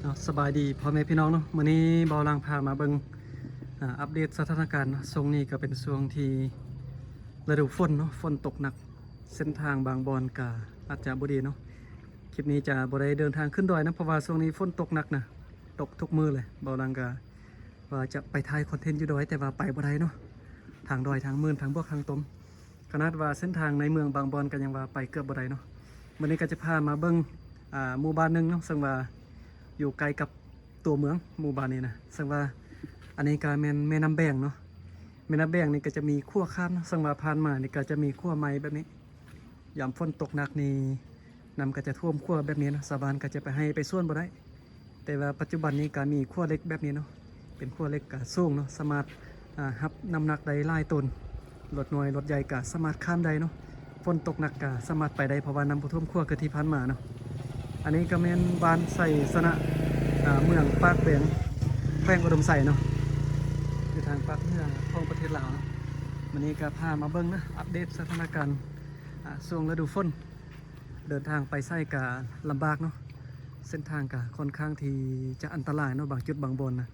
ເນາະ ສະບາຍດີພໍ່ແມ່ພີ່ນ້ອງເນາະ, ມື້ນີ້ເບົາຫຼັງພາມາເບິ່ງ ອາ ອັບເດດສະຖານະການເນາະ. ຊ່ວງນີ້ກໍເປັນຊ່ວງທີ່ລະດູຝົນເນາະ, ຝົນຕົກໜັກ, ເສັ້ນທາງບາງບ່ອນກໍອາດຈະບໍ່ດີເນາະ. ຄລິບນີ້ຈະບໍ່ໄດ້ເດີນທາງຂຶ້ນດອຍນະ, ເພາະວ່າຊ່ວງນີ້ຝົນຕົກໜັກນະ, ຕົກທຸກມື້ເລີຍ. ເບົາຫຼັງກໍວ່າຈະໄປຖ່າຍຄອນເທັນຢູ່ດອຍ ແຕ່ວ່າໄປບໍ່ໄດ້ເນາະ, ທາງດອຍທາງມື່ນ ທາງບວກທາງຕົມ. ຂະໜາດວ່າເສັ້ນທາງໃນເມືອງບາງບ່ອນກໍຍັງວ່າໄປເກືອບບໍ່ໄດ້ເນາະ. ມື້ນີ້ກໍຈະພາມາເບິ່ງ ອາ ໝູ່ບ້ານໜຶ່ງເນາະ, ເຊິ່ງວ່າຢູ່ໃກ້ກັບຕົວເມືອງ ໝູ່ບ້ານນີ້ນະ. ເຊິ່ງວ່າອັນນີ້ກໍແມ່ນແມ່ນ້ຳແບງເນາະ, ແມ່ນ້ຳແບງນີ້ກໍຈະມີຂົວຂ້າມເນາະ, ເຊິ່ງວ່າຜ່ານມານີ້ກໍຈະມີຂົວໃໝ່ແບບນີ້. ຍາມຝົນຕົກໜັກນີ້ ນ້ຳກໍຈະຖ້ວມຂົວແບບນີ້ເນາະ, ຊາວບ້ານກໍຈະໄປໄຮ່ໄປສວນບໍ່ໄດ້. ແຕ່ວ່າປັດຈຸບັນນີ້ກໍມີຂົວເຫຼັກແບບນີ້ເນາະ, ເປັນຂົວເຫຼັກກໍສູງເນາະ, ສາມາດ ອາ ຮັບນ້ຳໜັກໄດ້ຫຼາຍຕົນ, ລົດນ້ອຍລົດໃຫຍ່ກໍສາມາດຂ້າມໄດ້ເນາະ. ຝົນຕົກໜັກກໍສາມາດໄປໄດ້ ເພາະວ່ານ້ຳບໍ່ຖ້ວມຂົວຄືທີ່ຜ່ານມາເນາະ. ອັນນີ້ກໍແມ່ນບ້ານໄຊຊະນະ ອາ ເມືອງປາກແບງ ແຂວງອຸດົມໄຊເນາະ, ຢູ່ທາງພາກເໜືອຂອງປະເທດລາວເນາະ. ມື້ນີ້ກໍພາມາເບິ່ງນະ ອັບເດດສະຖານະການ ອາ ຊ່ວງລະດູຝົນ. ເດີນທາງໄປໃສກະລຳບາກເນາະ, ເສັ້ນທາງກະຄ່ອນຂ້າງທີ່ຈະອັນຕະລາຍເນາະ, ບາງຈຸດບາງບ່ອນນະ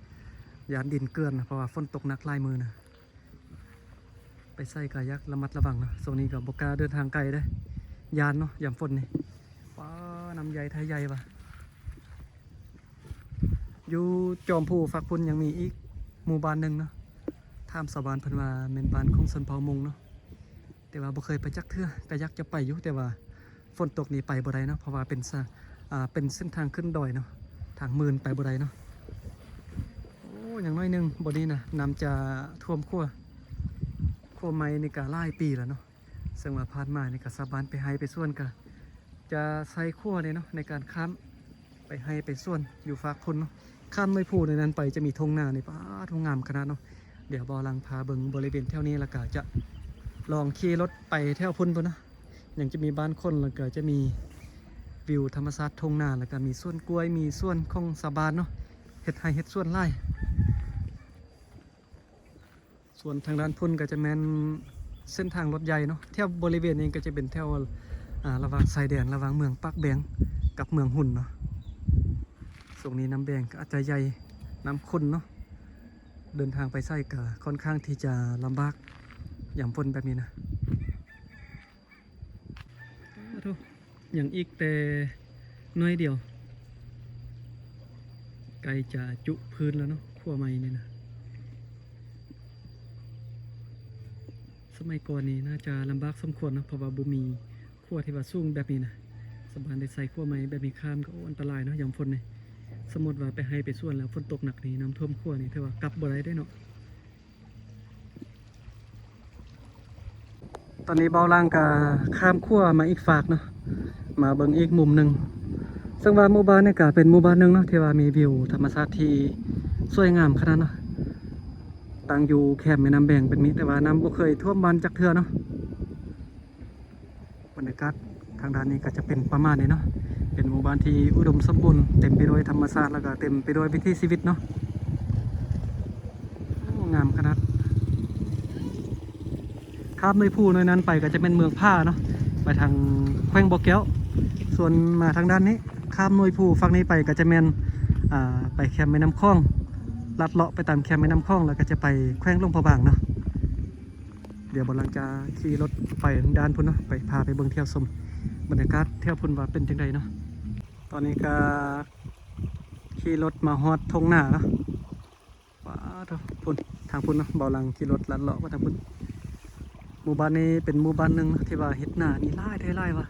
ຢ້ານດິນເຈື່ອນນະ ເພາະວ່າຝົນຕົກໜັກຫຼາຍມື້ນະ. ໄປໃສກະຢາກລະມັດລະວັງເນາະ, ຊ່ວງນີ້ກະບໍ່ກ້າເດີນທາງໄກເດ້, ຢ້ານເນາະ ຍາມຝົນນີ້. ວ້າ ນ້ຳໃຫຍ່ແທ້ໃຫຍ່ວ່າ. ຢູ່ຈອມພູຟາກພຸ້ນຍັງມີອີກໝູ່ບ້ານໜຶ່ງເນາະ, ຖາມຊາວບ້ານເພິ່ນວ່າແມ່ນບ້ານຂອງຊົນເຜົ່າມົ້ງເນາະ. ແຕ່ວ່າບໍ່ເຄີຍໄປຈັກເທື່ອ, ກໍຢາກຈະໄປຢູ່ ແຕ່ວ່າຝົນຕົກນີ້ໄປບໍ່ໄດ້ເນາະ, ເພາະວ່າເປັນສະ ອ່າ ເປັນເສັ້ນທາງຂຶ້ນດອຍເນາະ, ທາງມື່ນໄປບໍ່ໄດ້ເນາະ. ໂອ້ ຢ່າງໜ້ອຍໜຶ່ງບ່ອນນີ້ນະ ນ້ຳຈະຖ້ວມຂົວ, ຂົວໃໝ່ນີ້ກໍຫຼາຍປີແລ້ວເນາະ. ເຊິ່ງວ່າຜ່ານມານີ້ກໍຊາວບ້ານໄປໄຮ່ໄປສວນກໍຈະໃຊ້ຂົວນີ້ເນາະ ໃນການຂ້າມ ໄປໄຮ່ໄປສວນຢູ່ຟາກພຸ້ນເນາະ. ຂ້າມໜ່ວຍພູໃນນັ້ນໄປຈະມີທົ່ງນານີ້ ປາດ ໂອ້ ງາມຂະໜາດເນາະ. ດຽວເບົາຫຼັງພາເບິ່ງບໍລິເວນແຖວນີ້ ແລ້ວກະຈະລອງຂີ່ລົດໄປແຖວພຸ້ນພຸ້ນເນາະ. ຍັງຈະມີບ້ານຄົນ ແລ້ວກະຈະມີວິວທຳມະຊາດທົ່ງນາ ແລ້ວກະມີສວນກ້ວຍ ມີສວນຂອງຊາວບ້ານເນາະ, ເຮັດໄຮ່ເຮັດສວນຫຼາຍ. ສ່ວນທາງດ້ານພຸ້ນກໍຈະແມ່ນເສັ້ນທາງລົດໃຫຍ່ເນາະ. ແຖວບໍລິເວນນີ້ກໍຈະເປັນແຖວ ອ່າ ລະຫວ່າງຊາຍແດນ ລະຫວ່າງເມືອງປາກແບງກັບເມືອງຮຸນເນາະ. ຊ່ວງນີ້ນ້ຳແບງກໍອາດຈະໃຫຍ່ ນ້ຳຂຸ່ນເນາະ, ເດີນທາງໄປໃສກໍຄ່ອນຂ້າງທີ່ຈະລຳບາກຍາມຝົນແບບນີ້ນະ. ໂອ້ໂທ້ ຍັງອີກແຕ່ໜ້ອຍດຽວ ໃກ້ຈະຈຸພື້ນແລ້ວເນາະ ຂົວໃໝ່ນີ້ນະ. ສະໄໝກ່ອນນີ້ໜ້າຈະລຳບາກສົມຄວນເນາະ ເພາະວ່າບໍ່ມີຂົວທີ່ວ່າສູງແບບນີ້ນະ. ຊາວບ້ານໄດ້ໃຊ້ຂົວໃໝ່ແບບນີ້ຂ້າມກໍ ໂອ້ ອັນຕະລາຍເນາະ ຍາມຝົນນີ້. ສົມມຸດວ່າໄປໄຮ່ໄປສວນແລ້ວ ຝົນຕົກໜັກນີ້ ນ້ຳຖ້ວມຂົວນີ້ ຖືວ່າກັບບໍ່ໄດ້ເດ້ເນາະ. ຕອນນີ້ເບົາຫຼັງກະຂ້າມຂົວມາອີກຟາກເນາະ, ມາເບິ່ງອີກມຸມໜຶ່ງ. ເຊິ່ງວ່າໝູ່ບ້ານນີ້ກະເປັນໝູ່ບ້ານໜຶ່ງເນາະ ທີ່ວ່າມີວິວທຳມະຊາດທີ່ສວຍງາມຂະໜາດເນາະ, ຕັ້ງຢູ່ແຄມແມ່ນ້ຳແບງແບບນີ້, ແຕ່ວ່ານ້ຳບໍ່ເຄີຍຖ້ວມບ້ານຈັກເທື່ອເນາະ. ບັນຍາກາດທາງດ້ານນີ້ກໍຈະເປັນປະມານນີ້ເນາະ, ເປັນໝູ່ບ້ານທີ່ອຸດົມສົມບູນ ເຕັມໄປດ້ວຍທຳມະຊາດ ແລ້ວກໍເຕັມໄປດ້ວຍວິຖີຊີວິດເນາະ. ໂອ້ ງາມຂະໜາດ. ຂ້າມໜ່ວຍພູໜ່ວຍນັ້ນໄປກໍຈະແມ່ນເມືອງຜາເນາະ, ໄປທາງແຂວງບໍ່ແກ້ວ. ສ່ວນມາທາງດ້ານນີ້ ຂ້າມໜ່ວຍພູຝັ່ງນີ້ໄປກໍຈະແມ່ນ ອ່າ ໄປແຄມແມ່ນ້ຳຂອງ, ລັດເລາະໄປຕາມແຄມແມ່ນ້ຳຂອງ ແລ້ວກໍຈະໄປແຂວງຫຼວງພະບາງເນາະ. ດຽວເບົາຫຼັງຈະຂີ່ລົດໄປດ້ານພຸ້ນເນາະ, ໄປ ພາໄປເບິ່ງທ່ຽວຊົມບັນຍາກາດແຖວພຸ້ນວ່າເປັນຈັ່ງໃດເນາະ. ຕອນນີ້ກໍຂີ່ລົດມາຮອດທົ່ງນາເນາະ. ປາດໂທ້ ພຸ້ນ ທາງພຸ້ນເນາະ, ເບົາຫຼັງຂີ່ລົດລັດເລາະໄປທາງພຸ້ນ. ໝູ່ບ້ານນີ້ເປັນໝູ່ບ້ານໜຶ່ງເນາະ ທີ່ວ່າເຮັດນານີ້ຫຼາຍແທ້ຫຼາຍວ່າ.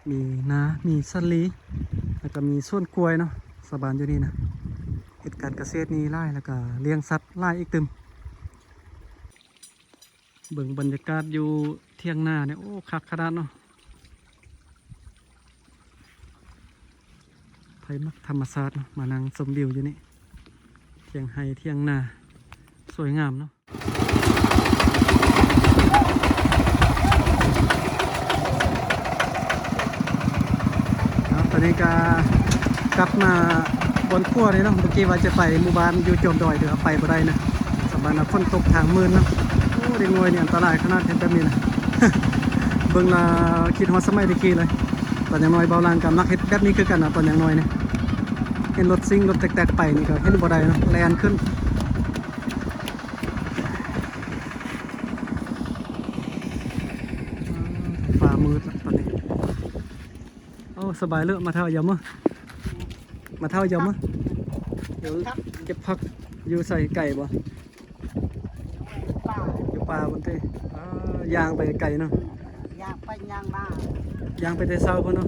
ມີນາ ມີສາລີ ແລ້ວກໍມີສວນກ້ວຍເນາະ. ຊາວບ້ານຢູ່ນີ້ນະ ເຮັດການກະເສດນີ້ຫຼາຍ ແລ້ວກໍລ້ຽງສັດຫຼາຍອີກຕື່ມ. ເບິ່ງບັນຍາກາດຢູ່ທ່ຽງນານີ້ ໂອ້ ຄັກຂະໜາດເນາະ. ໃຜມັກທຳມະຊາດເນາະ ມານັ່ງຊົມວິວຢູ່ນີ້, ທ່ຽງໄຮ່ທ່ຽງນາ ສວຍງາມເນາະ. ເນາະ ຕອນນີ້ກໍກັບມາບ່ອນຂົວນີ້ເນາະ, ເມື່ອກີ້ວ່າຈະໄປໝູ່ບ້ານຢູ່ຈອມດອຍ ແຕ່ວ່າໄປບໍ່ໄດ້ນະ, ສະບາຍນະ ຝົນຕົກທາງມື່ນເນາະ. ໂອ້ ເດັກນ້ອຍນີ້ອັນຕະລາຍຂະໜາດເຫັນແບບນີ້ນະ, ເບິ່ງລະຄິດຮອດສະໄໝແຕ່ກີ້ເລີຍ. ຕອນຍັງນ້ອຍເບົາຫຼັງກໍມັກເຮັດແບບນີ້ຄືກັນນະ ຕອນຍັງນ້ອຍນີ້ ເຫັນລົດຊິງລົດແຕັກໆໄປນີ້ກໍເຫັນບໍ່ໄດ້ເນາະ ແລ່ນຂຶ້ນ. ຟ້າມືດລະຕອນນີ້. ໂອ້ ສະບາຍເລີ ມາເທົ້າຢາມມາ ມາເທົ້າຢາມມາ ເກັບຜັກ ເກັບຜັກຢູ່ໃສ ໄກບໍ່? ປ່າ ຢູ່ປ່າພຸ້ນຕິ. ອ່າ ຍ່າງໄປໄກເນາະ ຍ່າງໄປຍ່າງມາ ຍ່າງໄປແຕ່ເຊົ້າພຸ້ນເນາະ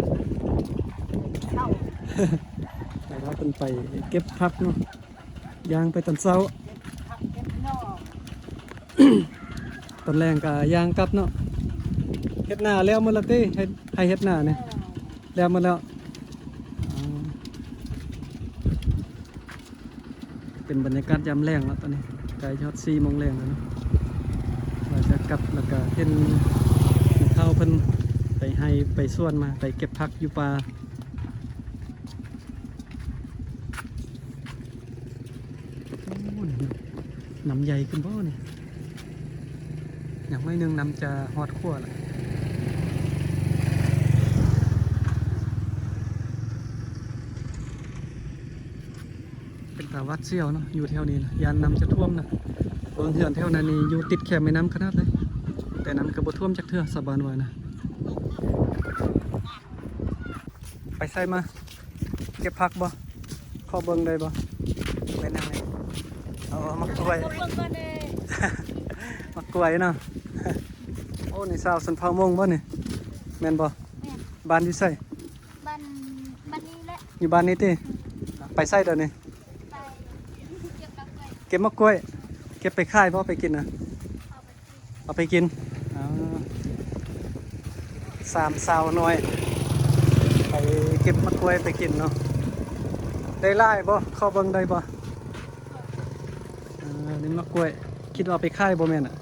ເຊົ້າ ໄປລາວເພິ່ນໄປເກັບຜັກເນາະ ຍ່າງໄປຕອນເຊົ້າ ເກັບຜັກເກັບຫຍ້ອ ຕອນແລງກໍຍ່າງກັບເນາະ. ເຮັດນາແລ້ວໝົດແລ້ວຕິ? ເຮັດໄຮ່ເຮັດນານີ້ ເອີ ແລ້ວໝົດແລ້ວ. ອໍ ເປັນບັນຍາກາດຍາມແລງແລ້ວຕອນນີ້ ໃກ້ຮອດສີ່ໂມງແລງແລ້ວເນາະ ວ່າຈະກັບ ແລ້ວກໍເຫັນເຖົ້າເພິ່ນໄປໄຮ່ໄປສວນມາ ໄປເກັບຜັກຢູ່ປ່າ. ໂອ້ ນີ້ນຳໃຫຍ່ຂຶ້ນບໍ່ນີ້? ຍັງໜ້ອຍໜຶ່ງນຳຈະຮອດຂົວລະ. ເປັນຕາຫວາດສຽວເນາະ ຢູ່ແຖວນີ້ນະ ຢ້ານນ້ຳຈະຖ້ວມນະ. ເບິ່ງເຮືອນແຖວນັ້ນນີ້ຢູ່ຕິດແຄມແມ່ນ້ຳຂະໜາດເລີຍ ແຕ່ນ້ຳກໍບໍ່ຖ້ວມຈັກເທື່ອ ຊາວບ້ານວ່ານະ. ໄປໃສມາ? ເກັບຜັກບໍ່? ຂໍເບິ່ງໄດ້ບໍ່? ແມ່ນຫຍັງນີ້? ອໍ ໝາກກ້ວຍ ເບິ່ງກ່ອນເດ້ ໝາກກ້ວຍເນາະ. ໂອ້ ນີ້ສາວຊົນເຜົ່າມົ້ງບໍ່ນີ້? ແມ່ນບໍ່? ແມ່ນ. ບ້ານຢູ່ໃສ? ບ້ານ ບ້ານນີ້ແຫຼະ. ຢູ່ບ້ານນີ້ຕິ? ອືມ. ໄປໃສດຽວນີ້? ໄປເກັບໝາກກ້ວຍ ເກັບໝາກກ້ວຍ ເກັບໄປຂາຍບໍ່ ໄປກິນນະ? ເອົາໄປກິນ ເອົາໄປກິນ. ອໍ ສາມສາວນ້ອຍ ໄປເກັບໝາກກ້ວຍໄປກິນເນາະ. ໄດ້ຫຼາຍບໍ່? ຂໍເບິ່ງໄດ້ບໍ່? ເອີ ນີ້ໝາກກ້ວຍ ຄິດວ່າເອົາໄປຂາຍບໍ່ແມ່ນນະ?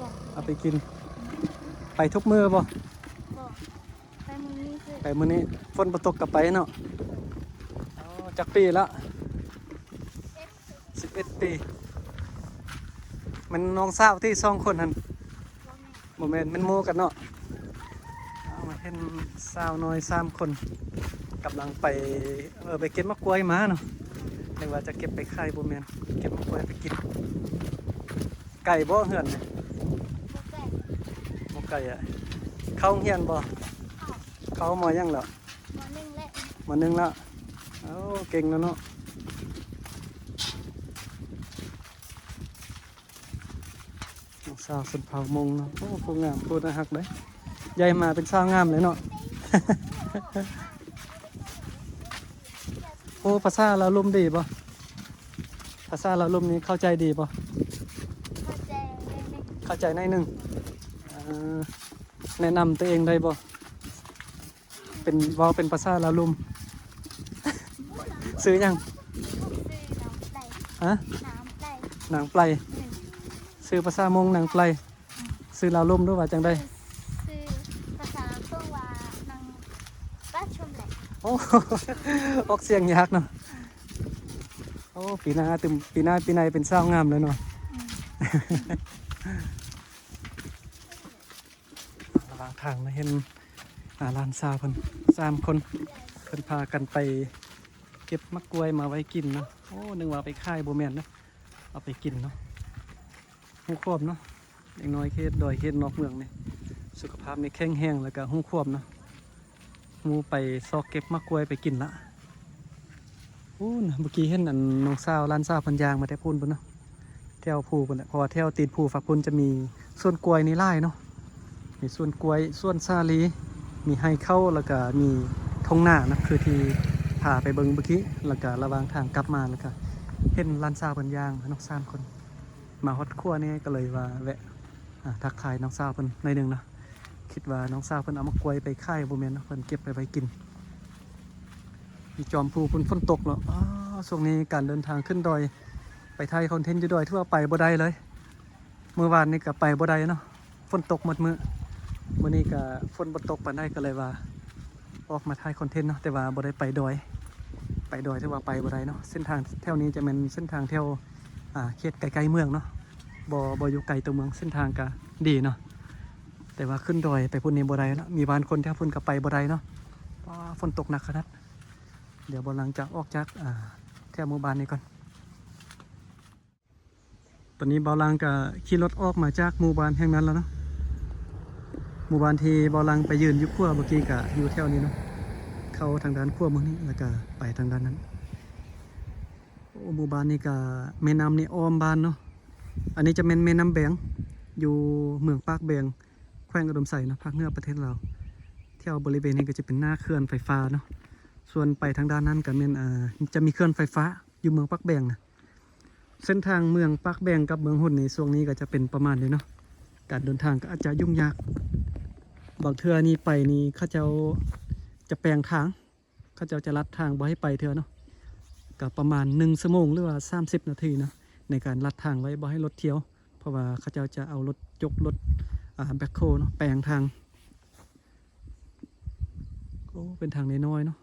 ບໍ່ ເອົາໄປກິນ. ໄປທຸກມື້ບໍ່? ບໍ່. ໄປມື້ນີ້ ໄປມື້ນີ້ ຝົນບໍ່ຕົກກໍໄປເນາະ. ອໍ ຈັກປີລະ? ສິບເອັດ ສິບເອັດປີ. ແມ່ນນ້ອງສາວຕິ ສອງຄົນຫັ້ນ? ບໍ່ແມ່ນ ບໍ່ແມ່ນ ແມ່ນໝູ່ກັນເນາະ. ເອົາ ມາເຫັນສາວນ້ອຍສາມຄົນ ກຳລັງໄປ ເອີ ໄປເກັບໝາກກ້ວຍມາເນາະ. ນຶກວ່າຈະເກັບໄປຂາຍ ບໍ່ແມ່ນ ເກັບໝາກກ້ວຍໄປກິນ. ໄກບໍ່ເຮືອນ? ບໍ່ໄກ ບໍ່ໄກອະ. ເຂົ້າໂຮງຮຽນບໍ່? ເຂົ້າ ເຂົ້າ ມໍ ຫຍັງແລ້ວ? ມໍໜຶ່ງແລ້ວ ມໍໜຶ່ງແລ້ວ. ໂອ້ ເກັ່ງແລ້ວເນາະ. ນ້ອງສາວຊົນເຜົ່າມົ້ງເນາະ. ໂອ້ ຜູ້ງາມ ຜູ້ໜ້າຮັກເດ້. ໃຫຍ່ມາເປັນສາວງາມເລີຍເນາະ. ໂອ້ ພາສາລາວລຸ່ມດີບໍ່? ພາສາລາວລຸ່ມນີ້ເຂົ້າໃຈດີບໍ່? ເຂົ້າໃຈໜ້ອຍໜຶ່ງ ເຂົ້າໃຈໜ້ອຍໜຶ່ງ. ເອີ ແນະນຳຕົວເອງໄດ້ບໍ່? ເປັນ ເວົ້າເປັນພາສາລາວລຸ່ມ. ຊື່ຫຍັງ? ຊື່ນາງໄປ. ຮະ? ນາງໄປ. ນາງໄປ. ອືມ. ຊື່ພາສາມົ້ງນາງໄປ. ອືມ. ຊື່ລາວລຸ່ມ ຫຼືວ່າຈັ່ງໃດ? ຊື່ ຊື່ພາສາລາວເອີ້ນວ່ານາງປາຊົມແຫຼະ. ໂອ້ ອອກສຽງຍາກເນາະ. ອືມ. ໂອ້ ປີໜ້າຕື່ມ ປີໜ້າປີໃນເປັນສາວງາມແລ້ວເນາະ. ອືມ. ລະຫວ່າງທາງນະ ເຫັນ ອ່າ ຫຼານສາວເພິ່ນສາມຄົນ ເພິ່ນພາກັນໄປເກັບໝາກກ້ວຍມາໄວ້ກິນເນາະ. ໂອ້ ນຶກວ່າເອົາໄປຂາຍ ບໍ່ແມ່ນເນາະ ເອົາໄປກິນເນາະ. ຮູ້ຄວາມເນາະ ເດັກນ້ອຍເຂດດອຍເຂດນອກເມືອງນີ້ ສຸຂະພາບນີ້ແຂງແຮງ ແລ້ວກະຮູ້ຄວາມເນາະ. ໝູ່ໄປຊອກເກັບໝາກກ້ວຍໄປກິນລະ. ພຸ້ນ ເມື່ອກີ້ເຫັນອັນນ້ອງສາວ ຫຼານສາວເພິ່ນຍ່າງມາແຕ່ພຸ້ນພຸ້ນເນາະ ແຖວພູພຸ້ນແຫຼະ ເພາະວ່າແຖວຕີນພູຝັ່ງພຸ້ນຈະມີສວນກ້ວຍນີ້ຫຼາຍເນາະ ມີສວນກ້ວຍ ສວນສາລີ ມີໄຮ່ເຂົ້າ ແລ້ວກະມີທົ່ງນາເນາະ ຄືທີ່ພາໄປເບິ່ງເມື່ອກີ້. ແລ້ວກະລະຫວ່າງທາງກັບມາ ແລ້ວກະເຫັນຫຼານສາວເພິ່ນຍ່າງມາເນາະ ສາມຄົນ ມາຮອດຂົວນີ້ ກໍເລີຍວ່າແວະ ອ່າ ທັກທາຍນ້ອງສາວເພິ່ນໜ້ອຍໜຶ່ງເນາະ. ຄິດວ່ານ້ອງສາວເພິ່ນເອົາໝາກກ້ວຍໄປຂາຍ ບໍ່ແມ່ນເນາະ ເພິ່ນເກັບໄປໄວ້ກິນ. ຢູ່ຈອມພູພຸ້ນ ຝົນຕົກເນາະ. ອ້າ ຊ່ວງນີ້ການເດີນທາງຂຶ້ນດອຍ ໄປຖ່າຍຄອນເທັນຢູ່ດອຍ ຖືວ່າໄປບໍ່ໄດ້ເລີຍ. ມື້ວານນີ້ກໍໄປບໍ່ໄດ້ເນາະ ຝົນຕົກໝົດມື້. ມື້ນີ້ກໍຝົນບໍ່ຕົກປານໃດ ກໍເລີຍວ່າ ອອກມາຖ່າຍຄອນເທັນເນາະ ແຕ່ວ່າບໍ່ໄດ້ໄປດອຍ ໄປດອຍຖືວ່າໄປບໍ່ໄດ້ເນາະ. ເສັ້ນທາງແຖວນີ້ຈະແມ່ນເສັ້ນທາງແຖວ ອ່າ ເຂດໃກ້ໆເມືອງເນາະ ບໍ່ ບໍ່ຢູ່ໄກຕົວເມືອງ. ເສັ້ນທາງກະດີເນາະ ແຕ່ວ່າຂຶ້ນດອຍໄປພຸ້ນນີ້ບໍ່ໄດ້ລະ ມີບ້ານຄົນແຖວພຸ້ນກະໄປບໍ່ໄດ້ເນາະ. ອ້າ ຝົນຕົກໜັກຂະໜາດ. ດຽວບ່າວຫຼັງຈະອອກຈາກ ອ່າ ແຖວໝູ່ບ້ານນີ້ກ່ອນ. ຕອນນີ້ບ່າວຫຼັງກະຂີ່ລົດອອກມາຈາກໝູ່ບ້ານແຫ່ງນັ້ນແລ້ວເນາະ. ໝູ່ບ້ານທີ່ບ່າວຫຼັງໄປຢືນຢູ່ຂວາເມື່ອກີ້ກະຢູ່ແຖວນີ້ເນາະ. ເຂົ້າທາງດ້ານຂວາມືນີ້ ແລ້ວກະໄປທາງດ້ານນັ້ນ. ໂອ້ ໝູ່ບ້ານນີ້ກະ ແມ່ນ້ຳນີ້ອ້ອມບ້ານເນາະ. ອັນນີ້ຈະແມ່ນແມ່ນ້ຳແບງ ຢູ່ເມືອງປາກແບງ ແຂວງອຸດົມໄຊເນາະ ພາກເໜືອປະເທດລາວ. ແຖວບໍລິເວນນີ້ກໍຈະເປັນໜ້າເຂື່ອນໄຟຟ້າເນາະ. ສ່ວນໄປທາງດ້ານນັ້ນກໍແມ່ນ ອ່າ ຈະມີເຂື່ອນໄຟຟ້າຢູ່ເມືອງປາກແບງນະ. ເສັ້ນທາງເມືອງປາກແບງກັບເມືອງຮຸນໃນຊ່ວງນີ້ກໍຈະເປັນປະມານນີ້ເນາະ. ການເດີນທາງກໍອາດຈະຫຍຸ້ງຍາກ. ບາງເທື່ອນີ້ໄປນີ້ເຂົາເຈົ້າຈະແປງທາງ ເຂົາເຈົ້າຈະລັດທາງບໍ່ໃຫ້ໄປເທື່ອເນາະ. ກໍປະມານໜຶ່ງຊົ່ວໂມງ ຫຼືວ່າສາມສິບນາທີເນາະ ໃນການລັດທາງໄວ້ບໍ່ໃຫ້ລົດທ່ຽວ ເພາະວ່າເຂົາເຈົ້າຈະເອົາລົດຈົກ ລົດ ອ່າ ແບັກໂຄເນາະ ແປງທາງ. ໂອ້ ເປັນທາງນ້ອຍໆເນາະ.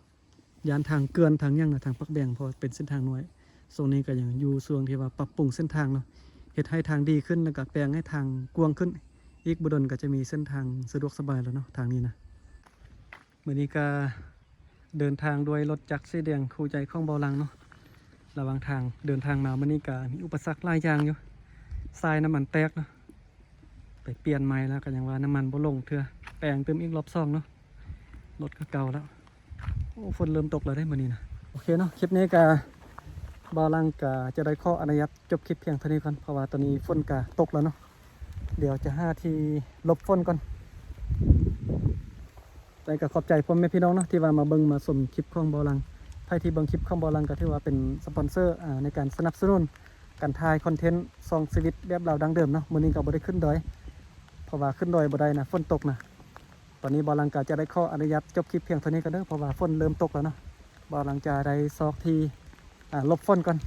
ຢ້ານທາງເກື່ອນທາງຫຍັງນະ ທາງປາກແບງ ເພາະວ່າເປັນເສັ້ນທາງນ້ອຍ. ຊ່ວງນີ້ກໍຍັງຢູ່ຊ່ວງທີ່ວ່າປັບປຸງເສັ້ນທາງເນາະ ເຮັດໃຫ້ທາງດີຂຶ້ນ ແລ້ວກໍແປງໃຫ້ທາງກວ້າງຂຶ້ນ. ອີກບໍ່ດົນກໍຈະມີເສັ້ນທາງສະດວກສະບາຍແລ້ວເນາະ ທາງນີ້ນະ. ມື້ນີ້ກໍເດີນທາງດ້ວຍລົດຈັກສີແດງຄູ່ໃຈຂອງບ່າວຫຼັງເນາະ. ລະຫວ່າງທາງເດີນທາງມາມື້ນີ້ກໍມີອຸປະສັກຫຼາຍຢ່າງຢູ່. ສາຍນ້ຳມັນແຕກເນາະ ໄປປ່ຽນໃໝ່ແລ້ວກໍຍັງວ່ານ້ຳມັນບໍ່ລົງເທື່ອ ແປງຕື່ມອີກລອບສອງເນາະ. ລົດກໍເກົ່າແລ້ວ. ໂອ້ ຝົນເລີ່ມຕົກແລ້ວເດ້ມື້ນີ້ນະ. ໂອເຄເນາະ ຄລິບນີ້ກະ ບ່າວຫຼັງກະຈະໄດ້ຂໍອະນຸຍາດຈົບຄລິບພຽງເທົ່ານີ້ກ່ອນ ເພາະວ່າຕອນນີ້ຝົນກະຕົກແລ້ວເນາະ. ດຽວຈະຫາທີ່ຫຼົບຝົນກ່ອນ. ແຕ່ກະຂອບໃຈພໍ່ແມ່ພີ່ນ້ອງເນາະ ທີ່ວ່າມາເບິ່ງມາຊົມຄລິບຂອງບ່າວຫຼັງ. ໃຜທີ່ເບິ່ງຄລິບຂອງບ່າວຫຼັງກະຖືວ່າເປັນສະປອນເຊີ ອ່າ ໃນການສະໜັບສະໜູນການຖ່າຍຄອນເທັນຊ່ອງຊີວິດແບບລາວດັ້ງເດີມເນາະ. ມື້ນີ້ກໍບໍ່ໄດ້ຂຶ້ນດອຍ ເພາະວ່າຂຶ້ນດອຍບໍ່ໄດ້ນະ ຝົນຕົກນະ. ຕອນນີ້ບ່າວຫຼັງກໍຈະໄດ້ຂໍອະນຸຍາດຈົບຄລິບພຽງເທົ່ານີ້ກ່ອນເດີ ເພາະວ່າຝົນເລີ່ມຕົກແລ້ວເນາະ. ບ່າວຫຼັງຈະໄດ້ຊອກທີ່ ອ່າ ຫຼົບຝົນກ່ອນ.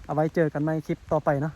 ເອົາໄວ້ເຈີກັນໃໝ່ຄລິບຕໍ່ໄປເນາະ.